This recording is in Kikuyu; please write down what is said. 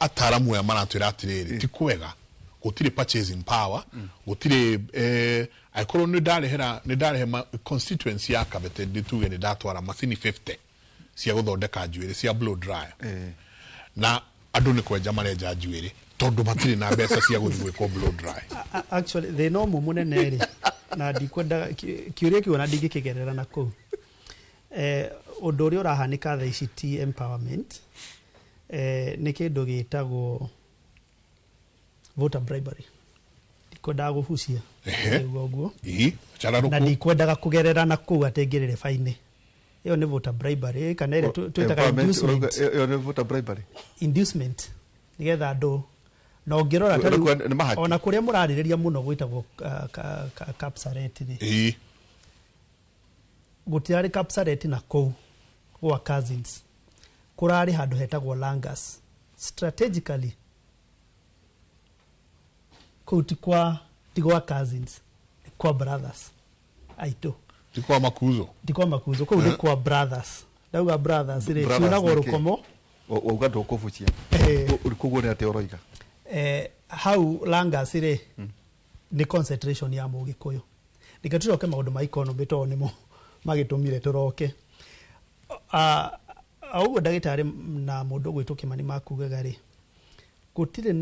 Ataramu aya maratwĩra atĩrĩrĩ, ti kwega, gũtirĩ purchasing power, gũtirĩ angĩkorwo nĩ ndarehera, nĩ ndarehe constituency ya Kabete, ndituge nĩ ndatwara macini 50 cia gũthondeka njuĩrĩ cia blow dryer, na andũ nĩ kwenja marenja njuĩrĩ tondũ matirĩ na mbeca cia gũthiĩ gwĩkwo blow dry. Actually thĩna ũmwe mũnene rĩ, na ndikwendaga kĩũria kĩu ona ndingĩkĩgerera na kũu, ũndũ ũrĩa ũrahanĩka thaa ici ti empowerment, nĩ kĩndũ gĩtagwo voter bribery. Ndikwendaga gũbucia ũguo ũguo Ii na cararũkũ. Ndikwendaga kũgerera na kũu atĩ ngĩrĩre bainĩ ĩyo nĩ voter bribery kana ĩrĩa twĩtaga Empowerment, inducement. Ĩyo nĩ voter bribery. Inducement nĩgetha andũ, na ũngĩrora ta rĩu Nĩ mahaki. Ona kũrĩa mũrarĩrĩria mũno gwĩtagwo Kapsaret rĩ, gũtirarĩ Kapsaret na kũu gwa cousins, kũrarĩ handũ hetagwo Langas. Strategically kũu ti gwa cousins, nĩ kwa brothers aitũ. Ti kwa makuzo. Ti kwa makuzo, kũu nĩ kwa brothers. Ndauga brothers rĩ, Brothers ciunagwo nĩ kĩ? rũkomo. Wauga ndũkũbucia. Koguo nĩ atĩa ũroiga? Hau Langas rĩ, nĩ concentration ya mũgĩkũyũ. Reke tũcoke maũndũ ma economy tondũ nĩmo magĩtũmire tũroke. Ah, o ũguo ndagĩtarĩ na mũndũ ũgwĩtwo Kĩmani makugaga rĩ, gũtirĩ.